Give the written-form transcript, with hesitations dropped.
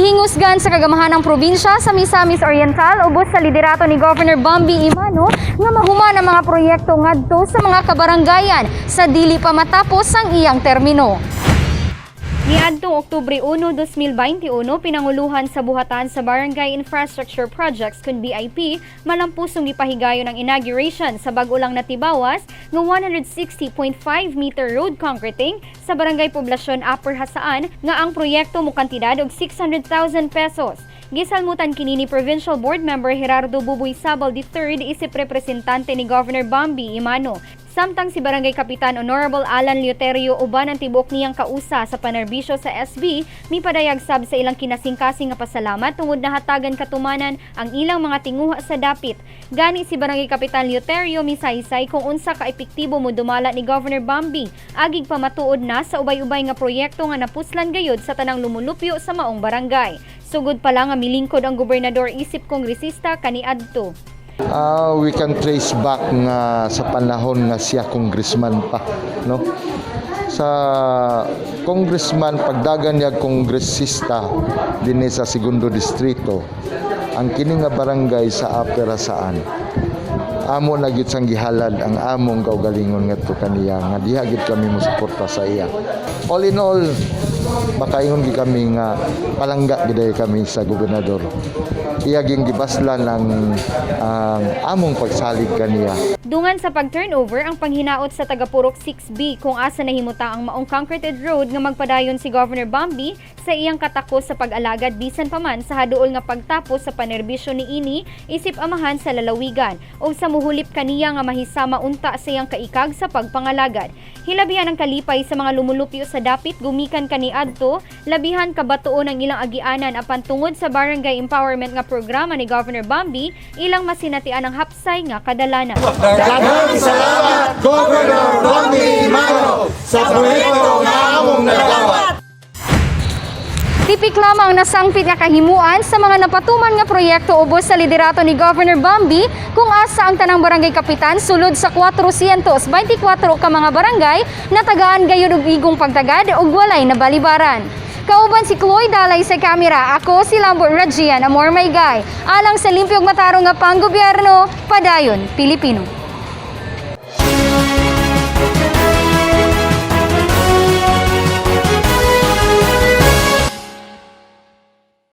Gihingusgan sa kagamahanang probinsya sa Misamis Oriental ubos sa liderato ni Governor Bambi Emano nga mahuman ang mga proyekto ngadto sa mga kabarangayan sa dili pa matapos ang iyang termino. Niadtong Oktubre 1, 2021, pinanguluhan sa buhatan sa Barangay Infrastructure Projects kun BIP, malampusong gipahigayon ang inauguration sa bag-o lang natibawas nga 160.5 meter road concreting sa Barangay Poblasyon, Upper Jasaan, nga ang proyekto mo kantidad og 600,000 pesos. Gisalmutan kini ni Provincial Board Member Gerardo Buboy Sabal III isip representante ni Governor Bambi Emano. Samtang si Barangay Kapitan Honorable Alan Leuterio uban ang tibuok niyang kausa sa panerbisyo sa SB mipadayag sab sa ilang kinasingkasing nga pasalamat tungod nahatagan katumanan ang ilang mga tinguha sa dapit. Gani si Barangay Kapitan Leuterio misaysay kung unsa ka epektibo mo dumala ni Governor Bambi agig pamatuod na sa ubay-ubay nga proyekto nga napuslan gayud sa tanang lumulupyo sa maong barangay. Sugod pa lang nga milingkod ang gobernador isip kongresista kaniadto. We can trace back nga sa panahon nga siya congressman pa, no? Sa congressman, pagdagan niya kongresista dinhi sa segundo distrito, ang kini nga barangay sa Upper Jasaan, amo na gyud sang gihalad ang among kaugalingon ngadto kaniya nga diha gyud kami mosuporta sa iya. All in all, makaingon gyud kami nga palangga gid kami sa gobernador. Iya ging gibaslan ang among pagsalig kaniya. Dungan sa pag-turnover ang panghinaot sa taga-Purok 6B kung asa nahimuta ang maong concreted road nga magpadayon si Governor Bambi sa iyang katakos sa pag-alagad bisan pa man sa haduol nga pagtapos sa panerbisyo niini isip amahan sa lalawigan o sa muhulip kaniya nga mahisama unta sa iyang kaikag sa pagpangalagad. Hilabihan ang kalipay sa mga lumulupyo sa dapit gumikan kaniadto, labihan kabatuon ang ilang agianan apan tungod sa barangay empowerment nga programa ni Governor Bambi, ilang masinatian ang hapsay nga kadalanan. Daghang salamat, Governor Bambi Emano, sa proyekto nga among nadawat. Tipik lamang nasangpit nga kahimuan sa mga napatuman nga proyekto ubos sa liderato ni Governor Bambi kung asa ang tanang barangay kapitan sulod sa 424 ka mga barangay natagaan gayud og igong pagtagad ug walay nabalibaran. Kauban si Chloe Dalay sa kamera, ako si Lambot Rajian Amor Maygay. Alang sa limpyog matarong nga panggobyerno, padayon, Pilipino.